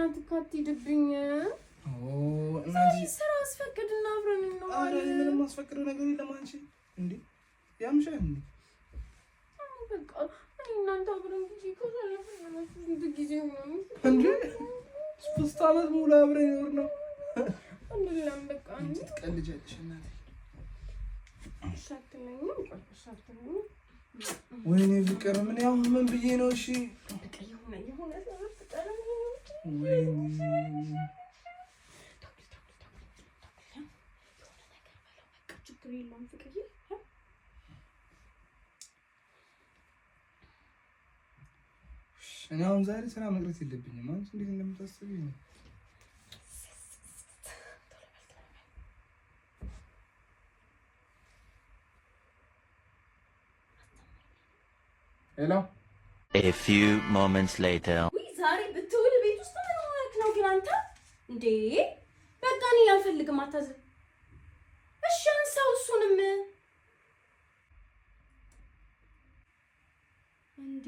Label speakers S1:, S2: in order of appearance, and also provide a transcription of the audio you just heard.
S1: በእናትህ አትሂድብኝ። ዛሬ ስራ አስፈቅድና አብረን እንዋል።
S2: ምንም አስፈቅደው ነገር የለም። አንቺ እንዴ ያምሻል እንዴ?
S1: በቃ እናንተ አብረን ጊዜ ካሳለፍን ስንት ጊዜ ሆነ
S2: እንዴ? 3 ዓመት ሙሉ አብረን ይኖር ነው።
S1: አይደለም በቃ
S2: እንዴ ትቀልጃለሽ እናቴ።
S1: እሺ አትለኝም? ቆይ እሺ አትለኝም?
S2: ወይኔ ፍቅር ምን ያው ምን ብዬ ነው? እሺ
S1: በቃ የሆነ የሆነ ሰበብ ፍጠር።
S2: ወይኔ
S1: ደውል ደውል ደውል ደውል፣ የሆነ ነገር በለው። በቃ ችግር የለውም ፍቅርዬ።
S2: እኔ አሁን ዛሬ ስራ መቅረት የለብኝም። አንቺ እንዴት እንደምታስቢ ነው።
S1: ቶሎ በል ቶሎ በል።
S2: Hello.
S3: A few moments later.
S1: ውይ ዛሬ ብትውል ቤት ውስጥ ምን ሆነክ ነው ግን አንተ? እንዴ በቃ እኔ አልፈልግም። አታዝ እሺ አንሳው እሱንም። እንዴ